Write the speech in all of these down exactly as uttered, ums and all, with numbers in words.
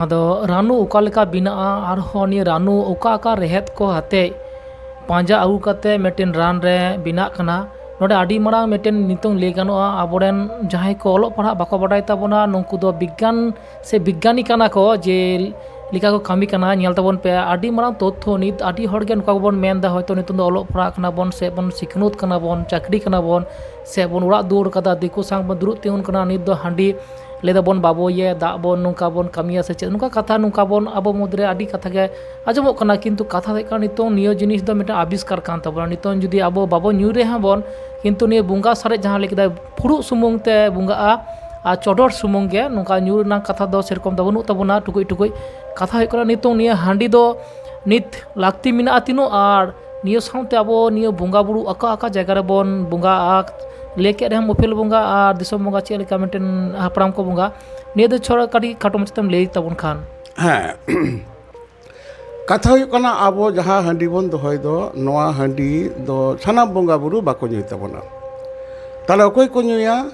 ᱟᱫᱚ ᱨᱟᱹᱱᱩ ᱚᱠᱟ ᱞᱮᱠᱟ ᱵᱮᱱᱟᱜᱼᱟ, ᱟᱨᱦᱚᱸ ᱱᱤᱭᱟᱹ ᱨᱟᱹᱱᱩ ᱚᱠᱟ ᱚᱠᱟ ᱨᱮᱦᱮᱫ ᱠᱚ ᱟᱛᱮ ᱯᱟᱸᱡᱟ ᱟᱹᱜᱩ ᱠᱟᱛᱮ ᱢᱤᱫᱴᱮᱱ ᱨᱟᱱ ᱨᱮ ᱵᱮᱱᱟᱜ ᱠᱟᱱᱟ᱾ ᱱᱚᱰᱮ ᱟᱹᱰᱤ ᱢᱟᱨᱟᱝ ᱢᱤᱫᱴᱮᱱ ᱱᱤᱛᱚᱝ ᱞᱟᱹᱭ ᱜᱟᱱᱚᱜᱼᱟ, ᱟᱵᱚᱨᱮᱱ ᱡᱟᱦᱟᱸᱭ ᱠᱚ ᱚᱞᱚᱜ ᱯᱟᱲᱦᱟᱜ ᱵᱟᱠᱚ ᱵᱟᱰᱟᱭ ᱛᱟᱵᱚᱱᱟ, ᱱᱩᱠᱩ ᱫᱚ ᱵᱤᱜᱽᱜᱟᱱ ᱥᱮ ᱵᱤᱜᱽᱜᱟᱱᱤ ᱠᱟᱱᱟ ᱠᱚ, ᱡᱮ ᱞᱮᱠᱟ ᱠᱚ ᱠᱟᱹᱢᱤ ᱠᱟᱱᱟ᱾ ᱧᱮᱞ ᱛᱟᱵᱚᱱ ᱯᱮ, ᱟᱹᱰᱤ ᱢᱟᱨᱟᱝ ᱛᱚᱛᱛᱷᱚ᱾ ᱱᱤᱛ ᱟᱹᱰᱤ ᱦᱚᱲ ᱜᱮ ᱱᱚᱝᱠᱟ ᱜᱮᱵᱚᱱ ᱢᱮᱱ ᱮᱫᱟ, ᱦᱚᱭᱛᱳ ᱱᱤᱛᱚᱝ ᱫᱚ ᱚᱞᱚᱜ ᱯᱟᱲᱦᱟᱜ ᱠᱟᱱᱟ ᱵᱚᱱ, ᱥᱮ ᱵᱚᱱ ᱥᱤᱠᱷᱱᱟᱹᱛ ᱠᱟᱱᱟ ᱵᱚᱱ, ᱪᱟᱹᱠᱨᱤ ᱠᱟᱱᱟ ᱵᱚᱱ, ᱥᱮ ᱵᱚᱱ ᱚᱲᱟᱜ ᱫᱩᱣᱟᱹᱨ ᱠᱟᱫᱟ, ᱫᱤᱠᱩ ᱥᱟᱶ ᱵᱚᱱ ᱫᱩᱲᱩᱵ ᱛᱤᱸᱜᱩᱱ ᱠᱟᱱᱟ, ᱱᱤᱛ ᱫᱚ ᱦᱟᱺᱰᱤ ᱞᱟᱹᱭ ᱫᱟᱵᱚᱱ, ᱵᱟᱵᱚ ᱤᱭᱟᱹ ᱫᱟᱜ ᱵᱚᱱ, ᱱᱚᱝᱠᱟ ᱵᱚᱱ ᱠᱟᱹᱢᱤᱭᱟ ᱥᱮ ᱪᱮᱫ, ᱱᱚᱝᱠᱟ ᱠᱟᱛᱷᱟ, ᱱᱚᱝᱠᱟ ᱵᱚᱱ ᱟᱵᱚ ᱢᱩᱫᱽᱨᱮ ᱟᱹᱰᱤ ᱠᱟᱛᱷᱟ ᱜᱮ ᱟᱸᱡᱚᱢᱚᱜ ᱠᱟᱱᱟ᱾ ᱠᱤᱱᱛᱩ ᱠᱟᱛᱷᱟ ᱫᱚ ᱦᱩᱭᱩᱜ ᱠᱟᱱᱟ, ᱱᱤᱛᱚᱝ ᱱᱤᱭᱟᱹ ᱡᱤᱱᱤᱥ ᱫᱚ ᱢᱤᱫᱴᱟᱝ ᱟᱵᱤᱥᱠᱟᱨ ᱠᱟᱱ ᱛᱟᱵᱚᱱᱟ᱾ ᱱᱤᱛᱚᱝ ᱡᱩᱫᱤ ᱟᱵᱚ ᱵᱟᱵᱚ ᱧᱩᱭ ᱨᱮᱦᱚᱸ ᱵᱚᱱ, ᱠᱤᱱᱛᱩ ᱱᱤᱭᱟᱹ ᱵᱚᱸᱜᱟ ᱥᱟᱨᱮᱡ ᱡᱟᱦᱟᱸ ᱞᱟᱹᱭ ᱠᱮᱫᱟᱭ, ᱯᱷᱩᱲᱩᱜ ᱥᱩᱢᱩᱝ ᱛᱮ ᱵᱚᱸᱜᱟᱜᱼᱟ ᱟᱨ ᱪᱚᱰᱚᱨ ᱥᱩᱢᱩᱝ ᱜᱮ, ᱱᱚᱝᱠᱟ ᱧᱩ ᱨᱮᱱᱟᱜ ᱠᱟᱛᱷᱟ ᱫᱚ ᱥᱮᱨᱚᱠᱚᱢ ᱫᱚ ᱵᱟᱹᱱᱩᱜ ᱛᱟᱵᱚᱱᱟ, ᱴᱩᱠᱩᱡ ᱴᱩᱠᱩᱡ᱾ ᱠᱟᱛᱷᱟ ᱦᱩᱭᱩᱜ ᱠᱟᱱᱟ, ᱱᱤᱛᱚᱝ ᱱᱤᱭᱟᱹ ᱦᱟᱺᱰᱤ ᱫᱚ ᱱᱤᱛ ᱞᱟᱹᱠᱛᱤ ᱢᱮᱱᱟᱜᱼᱟ ᱛᱤᱱᱟᱹᱜ, ᱟᱨ ᱱᱤᱭᱟᱹ ᱥᱟᱶᱛᱮ ᱟᱵᱚ ᱱᱤᱭᱟᱹ ᱵᱚᱸᱜᱟ ᱵᱩᱨᱩ ᱚᱠᱟ ᱚᱠᱟ ᱡᱟᱭᱜᱟ ᱨᱮᱵᱚᱱ ᱵᱚᱸᱜᱟᱜᱼᱟ, ᱞᱟᱹᱭ ᱠᱮᱫ ᱨᱮᱦᱚᱸ ᱩᱯᱮᱞ ᱵᱚᱸᱜᱟ ᱟᱨ ᱫᱤᱥᱚᱢ ᱵᱚᱸᱜᱟ ᱪᱮᱫ ᱞᱮᱠᱟ ᱢᱤᱫᱴᱮᱱ ᱦᱟᱯᱲᱟᱢ ᱠᱚ ᱵᱚᱸᱜᱟ, ᱱᱤᱭᱟᱹ ᱫᱚ ᱪᱷᱚᱲᱟ ᱠᱟᱹᱴᱤᱡ ᱠᱷᱟᱴᱚ ᱢᱟᱪᱷᱟ ᱛᱮᱢ ᱞᱟᱹᱭ ᱛᱟᱵᱚᱱ ᱠᱷᱟᱱ᱾ ᱦᱮᱸ, ᱠᱟᱛᱷᱟ ᱦᱩᱭᱩᱜ ᱠᱟᱱᱟ, ᱟᱵᱚ ᱡᱟᱦᱟᱸ ᱦᱟᱺᱰᱤ ᱵᱚᱱ ᱫᱚᱦᱚᱭ ᱫᱚ, ᱱᱚᱣᱟ ᱦᱟᱺᱰᱤ ᱫᱚ ᱥᱟᱱᱟᱢ ᱵᱚᱸᱜᱟ ᱵᱩᱨᱩ ᱵᱟᱠᱚ ᱧᱩᱭ ᱛᱟᱵᱚᱱᱟ᱾ ᱛᱟᱦᱞᱮ ᱚᱠᱚᱭ ᱠᱚ ᱧᱩᱭᱟ?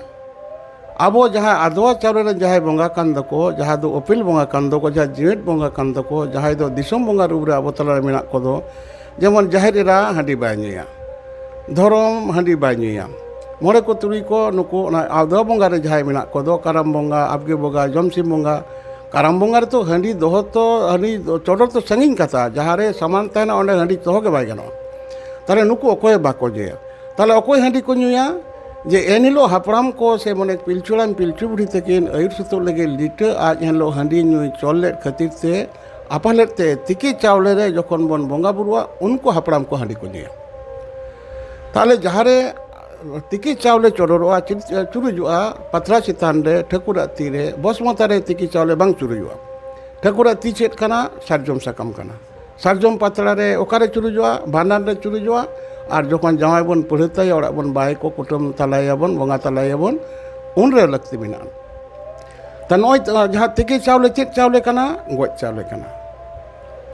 ᱟᱵᱚ ᱡᱟᱦᱟᱸ ᱟᱫᱣᱟ ᱪᱟᱣᱞᱮ ᱨᱮᱱ ᱡᱟᱦᱟᱸᱭ ᱵᱚᱸᱜᱟ ᱠᱟᱱ ᱫᱚᱠᱚ, ᱡᱟᱦᱟᱸ ᱫᱚ ᱚᱯᱮᱞ ᱵᱚᱸᱜᱟ ᱠᱟᱱ ᱫᱚᱠᱚ, ᱡᱟᱦᱟᱸ ᱡᱤᱣᱮᱫ ᱵᱚᱸᱜᱟ ᱠᱟᱱ ᱫᱚᱠᱚ, ᱡᱟᱦᱟᱸᱭ ᱫᱚ ᱫᱤᱥᱚᱢ ᱵᱚᱸᱜᱟ ᱨᱩᱯ ᱨᱮ ᱟᱵᱚ ᱛᱟᱞᱟᱨᱮ ᱢᱮᱱᱟᱜ ᱠᱚᱫᱚ, ᱡᱮᱢᱚᱱ ᱡᱟᱦᱮᱨ ᱮᱨᱟ ᱦᱟᱺᱰᱤ ᱵᱟᱭ ᱧᱩᱭᱟ, ᱫᱷᱚᱨᱚᱢ ᱦᱟᱺᱰᱤ ᱵᱟᱭ ᱧᱩᱭᱟ, ᱢᱚᱬᱮ ᱠᱚ ᱛᱩᱨᱩᱭ ᱠᱚ, ᱱᱩᱠᱩ ᱚᱱᱟ ᱟᱫᱣᱟ ᱵᱚᱸᱜᱟ ᱨᱮ ᱡᱟᱦᱟᱸᱭ ᱢᱮᱱᱟᱜ ᱠᱚᱫᱚ, ᱠᱟᱨᱟᱢ ᱵᱚᱸᱜᱟ, ᱟᱵᱜᱮ ᱵᱚᱸᱜᱟ, ᱡᱚᱢᱥᱤᱢ ᱵᱚᱸᱜᱟ, ᱠᱟᱨᱟᱢ ᱵᱚᱸᱜᱟ ᱨᱮᱛᱚ ᱦᱟᱺᱰᱤ ᱫᱚᱦᱚ ᱛᱚ, ᱦᱟᱺᱰᱤ ᱪᱚᱰᱚᱨ ᱛᱚ ᱥᱟᱺᱜᱤᱧ ᱠᱟᱛᱷᱟ, ᱡᱟᱦᱟᱸ ᱨᱮ ᱥᱟᱢᱟᱱ ᱛᱟᱦᱮᱱᱟ ᱚᱸᱰᱮ ᱦᱟᱺᱰᱤ ᱫᱚᱦᱚ ᱜᱮ ᱵᱟᱭ ᱜᱟᱱᱚᱜᱼᱟ᱾ ᱛᱟᱦᱞᱮ ᱱᱩᱠᱩ ᱚᱠᱚᱭ ᱵᱟᱠᱚ ᱧᱩᱭᱟ? ᱛᱟᱦᱞᱮ ᱚᱠᱚᱭ ᱦᱟᱺᱰᱤ ᱠᱚ ᱧᱩᱭᱟ? ᱡᱮ ᱮᱱᱦᱤᱞᱳᱜ ᱦᱟᱯᱲᱟᱢ ᱠᱚ ᱥᱮ ᱢᱟᱱᱮ ᱯᱤᱞᱪᱩ ᱦᱟᱲᱟᱢ ᱯᱤᱞᱪᱩ ᱵᱩᱲᱦᱤ ᱛᱟᱹᱠᱤᱱ ᱟᱹᱭᱩᱨ ᱥᱩᱛᱩᱜ ᱞᱟᱹᱜᱤᱫ ᱞᱤᱴᱟᱹ ᱟᱡ ᱮᱱᱦᱤᱞᱳᱜ ᱦᱟᱺᱰᱤ ᱧᱩᱭ ᱪᱚᱞ ᱞᱮᱫ ᱠᱷᱟᱹᱛᱤᱨ ᱛᱮ ᱟᱯᱟᱞᱮᱫ ᱛᱮ ᱛᱤᱠᱤ ᱪᱟᱣᱞᱮ ᱨᱮ ᱡᱚᱠᱷᱚᱱ ᱵᱚᱱ ᱵᱚᱸᱜᱟ ᱵᱩᱨᱩᱜᱼᱟ, ᱩᱱᱠᱩ ᱦᱟᱯᱲᱟᱢ ᱠᱚ ᱦᱟᱺᱰᱤ ᱠᱚ ᱧᱩᱭᱟ᱾ ᱛᱟᱦᱞᱮ ᱡᱟᱦᱟᱸ ᱨᱮ ᱛᱤᱠᱤ ᱪᱟᱣᱞᱮ ᱪᱚᱰᱚᱨᱚᱜᱼᱟ, ᱪᱤᱨ-, ᱪᱩᱨᱩᱡᱚᱜᱼᱟ, ᱯᱟᱛᱲᱟ ᱪᱮᱛᱟᱱ ᱨᱮ ᱴᱷᱟᱹᱠᱩᱨᱟᱜ ᱛᱤᱨᱮ, ᱵᱚᱥᱢᱚᱛᱟ ᱨᱮ ᱛᱤᱠᱤ ᱪᱟᱣᱞᱮ ᱵᱟᱝ ᱪᱩᱨᱩᱡᱚᱜᱼᱟ᱾ ᱴᱷᱟᱹᱠᱩᱨᱟᱜ ᱛᱤ ᱪᱮᱫ ᱠᱟᱱᱟ? ᱥᱟᱨᱡᱚᱢ ᱥᱟᱠᱟᱢ ᱠᱟᱱᱟ᱾ ᱥᱟᱨᱡᱚᱢ ᱯᱟᱛᱲᱟ ᱨᱮ ᱚᱠᱟᱨᱮ ᱪᱩᱨᱩᱡᱚᱜᱼᱟ? ᱵᱷᱟᱸᱰᱟᱱ ᱨᱮ ᱪᱩᱨᱩᱡᱚᱜᱼᱟ᱾ ᱟᱨ ᱡᱚᱠᱷᱚᱱ ᱡᱟᱶᱟᱭ ᱵᱚᱱ ᱯᱟᱹᱲᱦᱟᱹᱛᱟᱭᱟ, ᱚᱲᱟᱜ ᱵᱚᱱ ᱵᱟᱭ ᱠᱚ, ᱠᱩᱴᱟᱹᱢ ᱛᱟᱞᱟᱭᱟᱵᱚᱱ, ᱵᱚᱸᱜᱟ ᱛᱟᱞᱟᱭᱟᱵᱚᱱ, ᱩᱱᱨᱮ ᱞᱟᱹᱠᱛᱤ ᱢᱮᱱᱟᱜᱼᱟ᱾ ᱛᱟ ᱱᱚᱜᱼᱚᱭ ᱛᱚ ᱡᱟᱦᱟᱸ ᱛᱤᱠᱤ ᱪᱟᱣᱞᱮ ᱪᱮᱫ ᱪᱟᱣᱞᱮ ᱠᱟᱱᱟ? ᱜᱚᱡ ᱪᱟᱣᱞᱮ ᱠᱟᱱᱟ᱾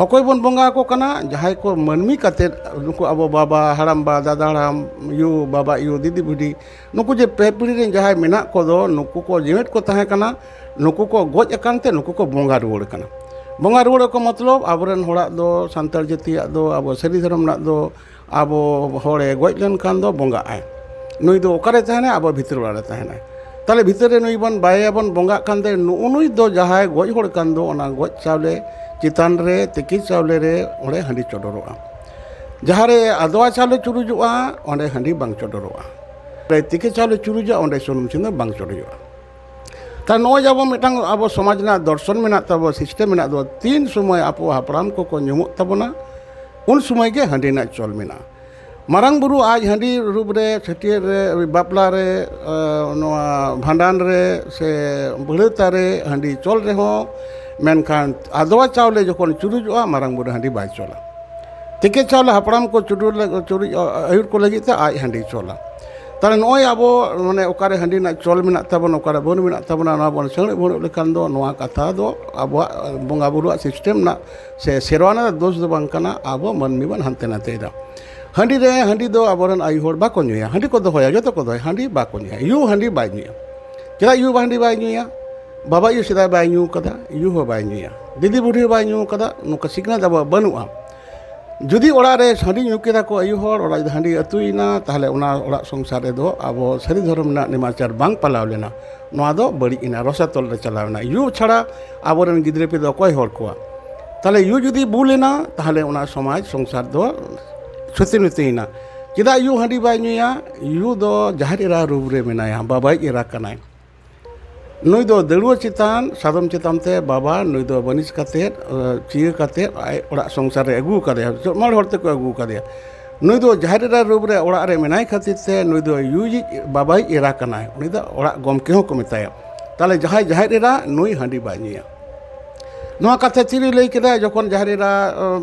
ᱚᱠᱚᱭ ᱵᱚᱱ ᱵᱚᱸᱜᱟ ᱟᱠᱚ ᱠᱟᱱᱟ? ᱡᱟᱦᱟᱸᱭ ᱠᱚ ᱢᱟᱹᱱᱢᱤ ᱠᱟᱛᱮᱫ, ᱱᱩᱠᱩ ᱟᱵᱚ ᱵᱟᱵᱟ, ᱦᱟᱲᱟᱢᱵᱟ, ᱫᱟᱫᱟ ᱦᱟᱲᱟᱢ, ᱭᱩ, ᱵᱟᱵᱟ ᱭᱩ, ᱫᱤᱫᱤ ᱵᱩᱰᱷᱤ, ᱱᱩᱠᱩ ᱡᱮ ᱯᱮ ᱯᱤᱲᱦᱤ ᱨᱮᱱ ᱡᱟᱦᱟᱸᱭ ᱢᱮᱱᱟᱜ ᱠᱚᱫᱚ, ᱱᱩᱠᱩ ᱠᱚ ᱡᱮᱣᱮᱫ ᱠᱚ ᱛᱟᱦᱮᱸ ᱠᱟᱱᱟ, ᱱᱩᱠᱩ ᱠᱚ ᱜᱚᱡ ᱟᱠᱟᱱ ᱛᱮ ᱱᱩᱠᱩ ᱠᱚ ᱵᱚᱸᱜᱟ ᱨᱩᱣᱟᱹᱲ ᱠᱟᱱᱟ᱾ ᱵᱚᱸᱜᱟ ᱨᱩᱣᱟᱹᱲ ᱠᱚ ᱢᱚᱛᱞᱚᱵ ᱟᱵᱚᱨᱮᱱ ᱦᱚᱲᱟᱜ ᱫᱚ, ᱥᱟᱱᱛᱟᱲ ᱡᱟᱹᱛᱤᱭᱟᱜ ᱫᱚ, ᱟᱵᱚ ᱥᱟᱹᱨᱤ ᱫᱷᱚᱨᱚᱢ ᱨᱮᱱᱟᱜ ᱫᱚ, ᱟᱵᱚ ᱦᱚᱲᱮ ᱜᱚᱡ ᱞᱮᱱᱠᱷᱟᱱ ᱫᱚ ᱵᱚᱸᱜᱟᱜ ᱟᱭ᱾ ᱱᱩᱭ ᱫᱚ ᱚᱠᱟᱨᱮ ᱛᱟᱦᱮᱱᱟᱭ? ᱟᱵᱚ ᱵᱷᱤᱛᱟᱹᱨ ᱚᱲᱟᱜ ᱨᱮ ᱛᱟᱦᱮᱱᱟᱭ᱾ ᱛᱟᱦᱞᱮ ᱵᱷᱤᱛᱟᱹᱨ ᱨᱮ ᱱᱩᱭ ᱵᱚᱱ ᱵᱟᱭᱮᱭᱟᱵᱚᱱ, ᱵᱚᱸᱜᱟᱜ ᱠᱟᱱ ᱛᱮ ᱱᱩᱜᱼᱩ ᱱᱩᱭ ᱫᱚ ᱡᱟᱦᱟᱸᱭ ᱜᱚᱡ ᱦᱚᱲ ᱠᱟᱱ ᱫᱚ, ᱚᱱᱟ ᱜᱚᱡ ᱪᱟᱣᱞᱮ ᱪᱮᱛᱟᱱ ᱨᱮ, ᱛᱤᱠᱤ ᱪᱟᱣᱞᱮ ᱨᱮ ᱚᱸᱰᱮ ᱦᱟᱺᱰᱤ ᱪᱚᱰᱚᱨᱚᱜᱼᱟ᱾ ᱡᱟᱦᱟᱸ ᱨᱮ ᱟᱫᱣᱟ ᱪᱟᱣᱞᱮ ᱪᱩᱨᱩᱡᱚᱜᱼᱟ, ᱚᱸᱰᱮ ᱦᱟᱺᱰᱤ ᱵᱟᱝ ᱪᱚᱰᱚᱨᱚᱜᱼᱟ᱾ ᱨᱮ ᱛᱤᱠᱤ ᱪᱟᱣᱞᱮ ᱪᱩᱨᱩᱡᱚᱜᱼᱟ, ᱚᱸᱰᱮ ᱥᱩᱱᱩᱢ ᱥᱤᱸᱫᱩᱨ ᱵᱟᱝ ᱪᱚᱰᱚᱨᱚᱜᱼᱟ᱾ ᱛᱟᱦᱞᱮ ᱱᱚᱜᱼᱚᱭ ᱡᱮ ᱟᱵᱚ ᱢᱤᱫᱴᱟᱝ ᱟᱵᱚ ᱥᱚᱢᱟᱡᱽ ᱨᱮᱱᱟᱜ ᱫᱚᱨᱥᱚᱱ ᱢᱮᱱᱟᱜ ᱛᱟᱵᱚ, ᱥᱤᱥᱴᱮᱢ ᱢᱮᱱᱟᱜ ᱛᱟᱵᱚ, ᱛᱤᱱ ᱥᱚᱢᱚᱭ ᱟᱵᱚ ᱦᱟᱯᱲᱟᱢ ᱠᱚᱠᱚ ᱧᱩᱢᱩᱜ ᱛᱟᱵᱚᱱᱟ, ᱩᱱ ᱥᱚᱢᱚᱭ ᱜᱮ ᱦᱟᱺᱰᱤ ᱨᱮᱱᱟᱜ ᱪᱚᱞ ᱢᱮᱱᱟᱜᱼᱟ᱾ ᱢᱟᱨᱟᱝ ᱵᱩᱨᱩ ᱟᱡ ᱦᱟᱺᱰᱤ ᱨᱩᱯ ᱨᱮ, ᱪᱷᱟᱹᱴᱭᱟᱹᱨ ᱨᱮ, ᱵᱟᱯᱞᱟ ᱨᱮ, ᱮ, ᱱᱚᱣᱟ ᱵᱷᱟᱸᱰᱟᱱ ᱨᱮ ᱥᱮ ᱵᱟᱹᱲᱟᱹᱛᱟ ᱨᱮ ᱦᱟᱺᱰᱤ ᱪᱚᱞ ᱨᱮᱦᱚᱸ, ᱢᱮᱱᱠᱷᱟᱱ ᱟᱫᱣᱟ ᱪᱟᱣᱞᱮ ᱡᱚᱠᱷᱚᱱ ᱪᱩᱨᱩᱡᱚᱜᱼᱟ, ᱢᱟᱨᱟᱝ ᱵᱩᱨᱩ ᱦᱟᱺᱰᱤ ᱵᱟᱭ ᱪᱚᱞᱟ᱾ ᱛᱤᱠᱤ ᱪᱟᱣᱞᱮ ᱦᱟᱯᱲᱟᱢ ᱠᱚ ᱪᱩᱰᱩᱨ ᱞᱟᱹᱜᱤᱫ, ᱪᱩᱨᱩᱡ ᱟᱹᱭᱩᱨ ᱠᱚ ᱞᱟᱹᱜᱤᱫ ᱛᱮ ᱟᱡ ᱦᱟᱺᱰᱤ ᱪᱚᱞᱟ᱾ ᱛᱟᱦᱞᱮ ᱱᱚᱜᱼᱚᱭ ᱟᱵᱚ ᱢᱟᱱᱮ ᱚᱠᱟᱨᱮ ᱦᱟᱺᱰᱤ ᱨᱮᱱᱟᱜ ᱪᱚᱞ ᱢᱮᱱᱟᱜ ᱛᱟᱵᱚᱱᱟ, ᱚᱠᱟᱨᱮ ᱵᱟᱹᱱ ᱢᱮᱱᱟᱜ ᱛᱟᱵᱚᱱᱟ, ᱱᱚᱣᱟ ᱵᱚᱱ ᱥᱮᱬᱮᱡ ᱵᱷᱩᱲᱩᱡ ᱞᱮᱠᱷᱟᱱ ᱫᱚ ᱱᱚᱣᱟ ᱠᱟᱛᱷᱟ ᱫᱚ ᱟᱵᱚᱣᱟᱜ ᱵᱚᱸᱜᱟ ᱵᱩᱨᱩᱣᱟᱜ ᱥᱤᱥᱴᱮᱢ ᱨᱮᱱᱟᱜ ᱥᱮ ᱥᱮᱨᱣᱟ ᱨᱮᱱᱟᱜ ᱫᱳᱥ ᱫᱚ ᱵᱟᱝ ᱠᱟᱱᱟ, ᱟᱵᱚ ᱢᱟᱹᱱᱢᱤ ᱵᱚᱱ ᱦᱟᱱᱛᱮ ᱱᱟᱛᱮᱭᱮᱫᱟ᱾ ᱦᱟᱺᱰᱤ ᱨᱮ, ᱦᱟᱺᱰᱤ ᱫᱚ ᱟᱵᱚᱨᱮᱱ ᱟᱭᱳ ᱦᱚᱲ ᱵᱟᱠᱚ ᱧᱩᱭᱟ, ᱦᱟᱺᱰᱤ ᱠᱚ ᱫᱚᱦᱚᱭᱟ, ᱡᱚᱛᱚ ᱠᱚ ᱫᱚᱦᱚᱭᱟ, ᱦᱟᱺᱰᱤ ᱵᱟᱠᱚ ᱧᱩᱭᱟ, ᱭᱩ ᱦᱟᱺᱰᱤ ᱵᱟᱭ ᱧᱩᱭᱟ᱾ ᱪᱮᱫᱟᱜ ᱭᱩ ᱦᱟᱺᱰᱤ ᱵᱟᱭ ᱧᱩᱭᱟ? ᱵᱟᱵᱟ ᱭᱩ ᱥᱮᱫᱟᱭ ᱵᱟᱭ ᱧᱩ ᱠᱟᱫᱟ, ᱭᱩ ᱦᱚᱸ ᱵᱟᱭ ᱧᱩᱭᱟ, ᱫᱤᱫᱤ ᱵᱩᱰᱷᱤ ᱦᱚᱸ ᱵᱟᱭ ᱧᱩ ᱠᱟᱫᱟ, ᱱᱚᱝᱠᱟ ᱥᱤᱠᱷᱱᱟᱹᱛ ᱟᱵᱚᱣᱟᱜ ᱵᱟᱹᱱᱩᱜᱼᱟ᱾ ᱡᱩᱫᱤ ᱚᱲᱟᱜ ᱨᱮ ᱦᱟᱺᱰᱤ ᱧᱩ ᱠᱮᱫᱟ ᱠᱚ ᱟᱭᱳ ᱦᱚᱲ, ᱚᱲᱟᱜ ᱡᱩᱫᱤ ᱦᱟᱺᱰᱤ ᱟᱹᱛᱩᱭᱮᱱᱟ, ᱛᱟᱦᱞᱮ ᱚᱱᱟ ᱚᱲᱟᱜ ᱥᱚᱝᱥᱟᱨ ᱨᱮᱫᱚ ᱟᱵᱚ ᱥᱟᱹᱨᱤ ᱫᱷᱚᱨᱚᱢ ᱨᱮᱱᱟᱜ ᱱᱮᱢᱟᱪᱟᱨ ᱵᱟᱝ ᱯᱟᱞᱟᱣ ᱞᱮᱱᱟ, ᱱᱚᱣᱟ ᱫᱚ ᱵᱟᱹᱲᱤᱡ ᱮᱱᱟ, ᱨᱚᱥᱟᱛᱚᱞ ᱨᱮ ᱪᱟᱞᱟᱣ ᱮᱱᱟ᱾ ᱭᱩ ᱪᱷᱟᱲᱟ ᱟᱵᱚᱨᱮᱱ ᱜᱤᱫᱽᱨᱟᱹ ᱯᱤᱫᱽᱨᱟᱹ ᱚᱠᱚᱭ ᱦᱚᱲ ᱠᱚᱣᱟ? ᱛᱟᱦᱞᱮ ᱭᱩ ᱡᱩᱫᱤ ᱵᱩᱞ ᱮᱱᱟ, ᱛᱟᱦᱞᱮ ᱚᱱᱟ ᱥᱚᱢᱟᱡᱽ ᱥᱚᱝᱥᱟᱨ ᱫᱚ ᱪᱷᱩᱛᱤ ᱱᱩᱛᱤᱭᱮᱱᱟ᱾ ᱪᱮᱫᱟᱜ ᱭᱩ ᱦᱟᱺᱰᱤ ᱵᱟᱭ ᱧᱩᱭᱟ? ᱭᱩ ᱫᱚ ᱡᱟᱦᱮᱨ ᱮᱨᱟ ᱨᱩᱯ ᱨᱮ ᱢᱮᱱᱟᱭᱟ, ᱵᱟᱵᱟᱭᱤᱡ ᱮᱨᱟ ᱠᱟᱱᱟᱭ᱾ ᱱᱩᱭ ᱫᱚ ᱫᱟᱹᱲᱩᱣᱟᱹ ᱪᱮᱛᱟᱱ, ᱥᱟᱫᱚᱢ ᱪᱮᱛᱟᱱ ᱛᱮ ᱵᱟᱵᱟ, ᱱᱩᱭ ᱫᱚ ᱵᱟᱹᱱᱤᱡ ᱠᱟᱛᱮᱫ, ᱮ, ᱪᱤᱭᱟᱹ ᱠᱟᱛᱮᱫ ᱟᱡ ᱚᱲᱟᱜ ᱥᱚᱝᱥᱟᱨ ᱨᱮ ᱟᱹᱜᱩ ᱟᱠᱟᱫᱮᱭᱟ, ᱡᱚᱢᱟᱲ ᱦᱚᱲ ᱛᱮᱠᱚ ᱟᱹᱜᱩ ᱟᱠᱟᱫᱮᱭᱟ᱾ ᱱᱩᱭ ᱫᱚ ᱡᱟᱦᱮᱨ ᱮᱨᱟ ᱨᱩᱯ ᱨᱮ ᱚᱲᱟᱜ ᱨᱮ ᱢᱮᱱᱟᱭ ᱠᱷᱟᱹᱛᱤᱨ ᱛᱮ ᱱᱩᱭ ᱫᱚ ᱭᱩᱭᱤᱡ ᱵᱟᱵᱟᱭᱤᱡ ᱮᱨᱟ ᱠᱟᱱᱟᱭ, ᱩᱱᱤ ᱫᱚ ᱚᱲᱟᱜ ᱜᱚᱢᱠᱮ ᱦᱚᱸᱠᱚ ᱢᱮᱛᱟᱭᱟ᱾ ᱛᱟᱦᱞᱮ ᱡᱟᱦᱟᱸᱭ ᱡᱟᱦᱮᱨ ᱮᱨᱟ, ᱱᱩᱭ ᱦᱟᱺᱰᱤ ᱵᱟᱭ ᱧᱩᱭᱟ᱾ ᱱᱚᱣᱟ ᱠᱟᱛᱷᱟ ᱛᱤᱨᱮ ᱞᱟᱹᱭ ᱠᱮᱫᱟ? ᱡᱚᱠᱷᱚᱱ ᱡᱟᱦᱮᱨ ᱮᱨᱟ,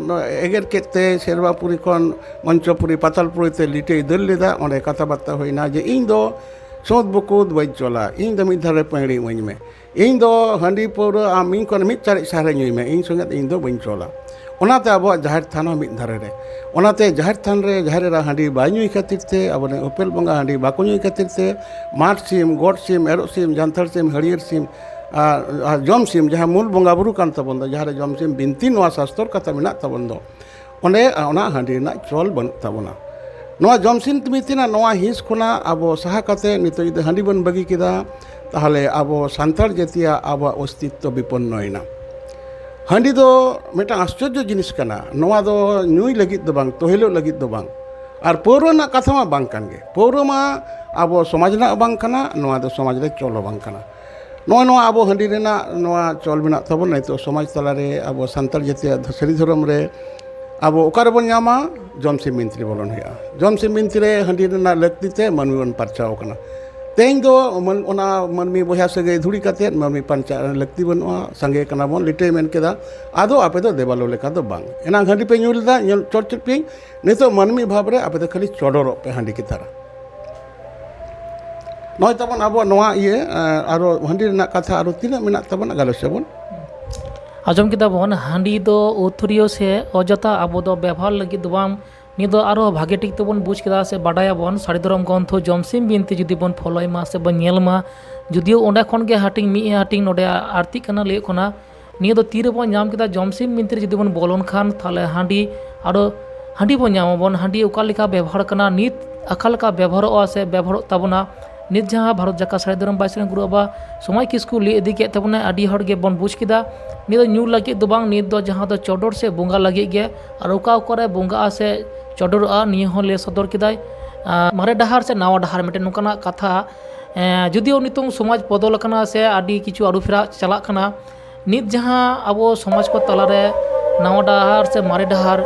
ᱮ, ᱮᱜᱮᱨ ᱠᱮᱫ ᱛᱮ ᱥᱮᱨᱣᱟᱯᱩᱨᱤ ᱠᱷᱚᱱ ᱢᱚᱧᱪᱚᱯᱩᱨᱤ, ᱯᱟᱛᱟᱞᱯᱩᱨᱤ ᱛᱮ ᱞᱤᱴᱟᱹᱭ ᱫᱟᱹᱲ ᱞᱮᱫᱟ, ᱚᱸᱰᱮ ᱠᱟᱛᱷᱟ ᱵᱟᱨᱛᱟ ᱦᱩᱭᱱᱟ ᱡᱮ ᱤᱧ ᱫᱚ ᱥᱩᱫ ᱵᱩᱠᱩᱫ ᱵᱟᱹᱧ ᱪᱚᱞᱟ, ᱤᱧ ᱫᱚ ᱢᱤᱫ ᱫᱷᱟᱨᱮ ᱯᱟᱹᱭᱲᱤ ᱤᱢᱟᱹᱧ ᱢᱮ, ᱤᱧ ᱫᱚ ᱦᱟᱺᱰᱤ ᱯᱟᱹᱣᱨᱟᱹ ᱟᱢ ᱤᱧ ᱠᱷᱚᱱ ᱢᱤᱫ ᱪᱟᱨᱮᱡ ᱥᱟᱦᱟᱨᱮ ᱧᱩᱭ ᱢᱮ, ᱤᱧ ᱥᱚᱸᱜᱮ ᱤᱧ ᱫᱚ ᱵᱟᱹᱧ ᱪᱚᱞᱟ᱾ ᱚᱱᱟᱛᱮ ᱟᱵᱚᱣᱟᱜ ᱡᱟᱦᱮᱨ ᱛᱷᱟᱱ ᱦᱚᱸ ᱢᱤᱫ ᱫᱷᱟᱨᱮ ᱨᱮ᱾ ᱚᱱᱟᱛᱮ ᱡᱟᱦᱮᱨ ᱛᱷᱟᱱ ᱨᱮ ᱡᱟᱦᱮᱨ ᱮᱨᱟ ᱦᱟᱺᱰᱤ ᱵᱟᱭ ᱧᱩᱭ ᱠᱷᱟᱹᱛᱤᱨ ᱛᱮ, ᱟᱵᱚᱨᱮᱱ ᱩᱯᱮᱞ ᱵᱚᱸᱜᱟ ᱦᱟᱺᱰᱤ ᱵᱟᱠᱚ ᱧᱩᱭ ᱠᱷᱟᱹᱛᱤᱨ ᱛᱮ, ᱢᱟᱴ ᱥᱤᱢ, ᱜᱚᱴ ᱥᱤᱢ, ᱮᱨᱚᱜ ᱥᱤᱢ, ᱡᱟᱱᱛᱷᱟᱲ ᱥᱤᱢ, ᱦᱟᱹᱲᱭᱟᱹᱨ ᱥᱤᱢ, ᱟᱨ, ᱟᱨ ᱡᱚᱢ ᱥᱤᱢ, ᱡᱟᱦᱟᱸ ᱢᱩᱞ ᱵᱚᱸᱜᱟ ᱵᱩᱨᱩ ᱠᱟᱱ ᱛᱟᱵᱚᱱ ᱫᱚ, ᱡᱟᱦᱟᱸ ᱨᱮ ᱡᱚᱢ ᱥᱤᱢ ᱵᱤᱱᱛᱤ ᱱᱚᱣᱟ ᱥᱟᱥᱛᱚᱨ ᱠᱟᱛᱷᱟ ᱢᱮᱱᱟᱜ ᱛᱟᱵᱚᱱ ᱫᱚ, ᱚᱸᱰᱮ ᱚᱱᱟ ᱦᱟᱺᱰᱤ ᱨᱮᱱᱟᱜ ᱪᱚᱞ ᱵᱟᱹᱱᱩᱜ ᱛᱟᱵᱚᱱᱟ᱾ ᱱᱚᱣᱟ ᱡᱚᱢ ᱥᱤᱢ ᱵᱤᱱᱛᱤ ᱨᱮᱱᱟᱜ ᱱᱚᱣᱟ ᱦᱤᱸᱥ ᱠᱷᱚᱱᱟᱜ ᱟᱵᱚ ᱥᱟᱦᱟ ᱠᱟᱛᱮ ᱱᱤᱛᱚᱜ ᱡᱩᱫᱤ ᱦᱟᱺᱰᱤ ᱵᱚᱱ ᱵᱟᱹᱜᱤ ᱠᱮᱫᱟ, ᱛᱟᱦᱚᱞᱮ ᱟᱵᱚ ᱥᱟᱱᱛᱟᱲ ᱡᱟᱹᱛᱤᱭᱟᱜ ᱟᱵᱚᱣᱟᱜ ᱚᱥᱛᱤᱛᱛᱚ ᱵᱤᱯᱚᱱᱱᱚᱭᱮᱱᱟ᱾ ᱦᱟᱺᱰᱤ ᱫᱚ ᱢᱤᱫᱴᱟᱝ ᱟᱥᱪᱚᱨᱡᱚ ᱡᱤᱱᱤᱥ ᱠᱟᱱᱟ᱾ ᱱᱚᱣᱟ ᱫᱚ ᱧᱩᱭ ᱞᱟᱹᱜᱤᱫ ᱫᱚ ᱵᱟᱝ, ᱛᱚᱦᱮᱞᱚᱜ ᱞᱟᱹᱜᱤᱫ ᱫᱚ ᱵᱟᱝ, ᱟᱨ ᱯᱟᱹᱣᱨᱟᱹ ᱨᱮᱱᱟᱜ ᱠᱟᱛᱷᱟ ᱢᱟ ᱵᱟᱝ ᱠᱟᱱ ᱜᱮ᱾ ᱯᱟᱹᱣᱨᱟᱹ ᱢᱟ ᱟᱵᱚ ᱥᱚᱢᱟᱡᱽ ᱨᱮᱱᱟᱜ ᱵᱟᱝ ᱠᱟᱱᱟ, ᱱᱚᱣᱟ ᱫᱚ ᱥᱚᱢᱟᱡᱽ ᱨᱮ ᱪᱚᱞ ᱦᱚᱸ ᱵᱟᱝ ᱠᱟᱱᱟ᱾ ᱱᱚᱜᱼᱚᱭ ᱱᱚᱣᱟ ᱟᱵᱚ ᱦᱟᱺᱰᱤ ᱨᱮᱱᱟᱜ ᱱᱚᱣᱟ ᱪᱚᱞ ᱢᱮᱱᱟᱜ ᱛᱟᱵᱚᱱᱟ᱾ ᱱᱤᱛᱚᱜ ᱥᱚᱢᱟᱡᱽ ᱛᱟᱞᱟᱨᱮ ᱟᱵᱚ ᱥᱟᱱᱛᱟᱲ ᱡᱟᱹᱛᱤᱭᱟᱜ ᱥᱟᱹᱨᱤ ᱫᱷᱚᱨᱚᱢ ᱨᱮ ᱟᱵᱚ ᱚᱠᱟ ᱨᱮᱵᱚᱱ ᱧᱟᱢᱟ? ᱡᱚᱢ ᱥᱤᱢ ᱵᱤᱱᱛᱤ ᱨᱮ ᱵᱚᱞᱚᱱ ᱦᱩᱭᱩᱜᱼᱟ᱾ ᱡᱚᱢ ᱥᱤᱢ ᱵᱤᱱᱛᱤ ᱨᱮ ᱦᱟᱺᱰᱤ ᱨᱮᱱᱟᱜ ᱞᱟᱹᱠᱛᱤ ᱛᱮ ᱢᱟᱹᱱᱢᱤ ᱵᱚᱱ ᱯᱟᱨᱪᱟᱣ ᱟᱠᱟᱱᱟ᱾ ᱛᱮᱦᱮᱧ ᱫᱚ ᱢᱟᱹᱱ-, ᱚᱱᱟ ᱢᱟᱹᱱᱢᱤ ᱵᱚᱭᱦᱟ ᱥᱟᱹᱜᱟᱹᱭ ᱫᱷᱩᱲᱤ ᱠᱟᱛᱮᱫ ᱢᱟᱹᱱᱢᱤ ᱯᱟᱧᱪᱟᱜ ᱞᱟᱹᱠᱛᱤ ᱵᱟᱹᱱᱩᱜᱼᱟ᱾ ᱥᱟᱸᱜᱮ ᱠᱟᱱᱟ ᱵᱚᱱ, ᱞᱤᱴᱟᱹᱭ ᱢᱮᱱ ᱠᱮᱫᱟ, ᱟᱫᱚ ᱟᱯᱮ ᱫᱚ ᱫᱮᱵᱟᱞᱳ ᱞᱮᱠᱟ ᱫᱚ ᱵᱟᱝ᱾ ᱮᱱᱟᱝ ᱦᱟᱺᱰᱤ ᱯᱮ ᱧᱩ ᱞᱮᱫᱟ, ᱧᱩ ᱪᱚᱴ ᱪᱚᱴ ᱯᱮ, ᱱᱤᱛᱚᱜ ᱢᱟᱹᱱᱢᱤ ᱵᱷᱟᱵᱽ ᱨᱮ ᱟᱯᱮ ᱫᱚ ᱠᱷᱟᱹᱞᱤ ᱪᱚᱰᱚᱨᱚᱜ ᱯᱮ ᱦᱟᱺᱰᱤ ᱠᱤ ᱛᱟᱨᱟ᱾ ᱱᱚᱜᱼᱚᱭ ᱛᱟᱵᱚᱱ ᱟᱵᱚᱣᱟᱜ ᱱᱚᱣᱟ ᱤᱭᱟᱹ, ᱟᱨᱚ ᱦᱟᱺᱰᱤ ᱨᱮᱱᱟᱜ ᱠᱟᱛᱷᱟ ᱟᱨᱚ ᱛᱤᱱᱟᱹᱜ ᱢᱮᱱᱟᱜ ᱛᱟᱵᱚᱱᱟ, ᱜᱟᱞᱚᱪ ᱟᱵᱚᱱ᱾ ᱟᱸᱡᱚᱢ ᱠᱮᱫᱟ ᱵᱚᱱ, ᱦᱟᱺᱰᱤ ᱫᱚ ᱟᱹᱛᱷᱟᱹᱲᱤᱭᱟᱹ ᱥᱮ ᱚᱡᱚᱛᱷᱟ ᱟᱵᱚ ᱫᱚ ᱵᱮᱵᱚᱦᱟᱨ ᱞᱟᱹᱜᱤᱫ ᱫᱚ ᱵᱟᱝ᱾ ᱱᱤᱭᱟᱹ ᱫᱚ ᱟᱨᱚ ᱵᱷᱟᱜᱮ ᱴᱷᱤᱠ ᱛᱮᱵᱚᱱ ᱵᱩᱡᱽ ᱠᱮᱫᱟ ᱥᱮ ᱵᱟᱰᱟᱭᱟᱵᱚᱱ, ᱥᱟᱹᱨᱤ ᱫᱷᱚᱨᱚᱢ ᱜᱨᱚᱱᱛᱷᱚ ᱡᱚᱢᱥᱤᱢ ᱵᱤᱱᱛᱤ ᱡᱩᱫᱤ ᱵᱚᱱ ᱯᱷᱚᱞᱳᱭ ᱢᱟ ᱥᱮ ᱵᱚᱱ ᱧᱮᱞ ᱢᱟ, ᱡᱩᱫᱤᱭᱳ ᱚᱸᱰᱮ ᱠᱷᱚᱱ ᱜᱮ ᱦᱟᱹᱴᱤᱧ, ᱢᱤᱫ ᱦᱟᱹᱴᱤᱧ ᱱᱚᱰᱮ ᱟᱹᱲᱛᱤᱜ ᱠᱟᱱᱟ, ᱞᱟᱹᱭᱚᱜ ᱠᱟᱱᱟ᱾ ᱱᱤᱭᱟᱹ ᱫᱚ ᱛᱤ ᱨᱮᱵᱚᱱ ᱧᱟᱢ ᱠᱮᱫᱟ, ᱡᱚᱢᱥᱤᱢ ᱵᱤᱱᱛᱤ ᱨᱮ ᱡᱩᱫᱤ ᱵᱚᱱ ᱵᱚᱞᱚᱱ ᱠᱷᱟᱱ, ᱛᱟᱦᱚᱞᱮ ᱦᱟᱺᱰᱤ ᱟᱨᱚ ᱦᱟᱺᱰᱤ ᱵᱚᱱ ᱧᱟᱢᱟᱵᱚᱱ᱾ ᱦᱟᱺᱰᱤ ᱚᱠᱟ ᱞᱮᱠᱟ ᱵᱮᱵᱚᱦᱟᱨ ᱠᱟᱱᱟ, ᱱᱤᱛ ᱚᱠᱟ ᱞᱮᱠᱟ ᱵᱮᱵᱚᱦᱟᱨᱚᱜᱼᱟ ᱥᱮ ᱵᱮᱵᱚᱦᱟᱨᱚᱜ ᱛᱟᱵᱚᱱᱟ, ᱱᱤᱛ ᱡᱟᱦᱟᱸ ᱵᱷᱟᱨᱚᱛ ᱡᱟᱠᱟᱛ ᱥᱟᱹᱨᱤ ᱫᱷᱚᱨᱚᱢ ᱵᱟᱭᱥᱤ ᱨᱮᱱ ᱜᱩᱨᱩ ᱵᱟᱵᱟ ᱥᱚᱢᱟᱡᱽ ᱠᱤᱥᱠᱩ ᱞᱟᱹᱭ ᱤᱫᱤ ᱠᱮᱫ ᱛᱟᱵᱚᱱᱟᱭ, ᱟᱹᱰᱤ ᱦᱚᱲ ᱜᱮᱵᱚᱱ ᱵᱩᱡᱽ ᱠᱮᱫᱟ᱾ ᱱᱤᱭᱟᱹ ᱫᱚ ᱧᱩ ᱞᱟᱹᱜᱤᱫ ᱫᱚ ᱵᱟᱝ, ᱱᱤᱭᱟᱹ ᱫᱚ ᱡᱟᱦᱟᱸ ᱫᱚ ᱪᱚᱰᱚᱨ ᱥᱮ ᱵᱚᱸᱜᱟ ᱞᱟᱹᱜᱤᱫ ᱜᱮ᱾ ᱟᱨ ᱚᱠᱟ ᱚᱠᱟᱨᱮ ᱵᱚᱸᱜᱟᱜᱼᱟ ᱥᱮ ᱪᱚᱰᱚᱨᱚᱜᱼᱟ, ᱱᱤᱭᱟᱹ ᱦᱚᱸ ᱞᱟᱹᱭ ᱥᱚᱫᱚᱨ ᱠᱮᱫᱟᱭ᱾ ᱟᱨ ᱢᱟᱨᱮ ᱰᱟᱦᱟᱨ ᱥᱮ ᱱᱟᱣᱟ ᱰᱟᱦᱟᱨ ᱢᱤᱫᱴᱮᱱ ᱱᱚᱝᱠᱟᱱᱟᱜ ᱠᱟᱛᱷᱟ, ᱮᱸ, ᱡᱩᱫᱤᱭᱳ ᱱᱤᱛᱚᱝ ᱥᱚᱢᱟᱡᱽ ᱵᱚᱫᱚᱞ ᱟᱠᱟᱱᱟ ᱥᱮ ᱟᱹᱰᱤ ᱠᱤᱪᱷᱩ ᱟᱹᱨᱩ ᱯᱷᱮᱨᱟᱣ ᱪᱟᱞᱟᱜ ᱠᱟᱱᱟ, ᱱᱤᱛ ᱡᱟᱦᱟᱸ ᱟᱵᱚ ᱥᱚᱢᱟᱡᱽ ᱠᱚ ᱛᱟᱞᱟᱨᱮ ᱱᱟᱣᱟ ᱰᱟᱦᱟᱨ ᱥᱮ ᱢᱟᱨᱮ ᱰᱟᱦᱟᱨ,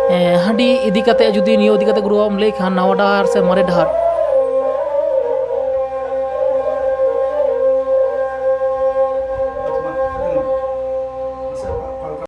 ᱮᱸ, ᱦᱟᱺᱰᱤ ᱤᱫᱤ ᱠᱟᱛᱮ ᱡᱩᱫᱤ ᱱᱤᱭᱟᱹ ᱤᱫᱤ ᱠᱟᱛᱮ ᱜᱩᱨᱩ ᱵᱟᱵᱟᱢ ᱞᱟᱹᱭ ᱠᱷᱟᱱ, ᱱᱟᱣᱟ ᱰᱟᱦᱟᱨ ᱥᱮ ᱢᱟᱨᱮ ᱰᱟᱦᱟᱨ,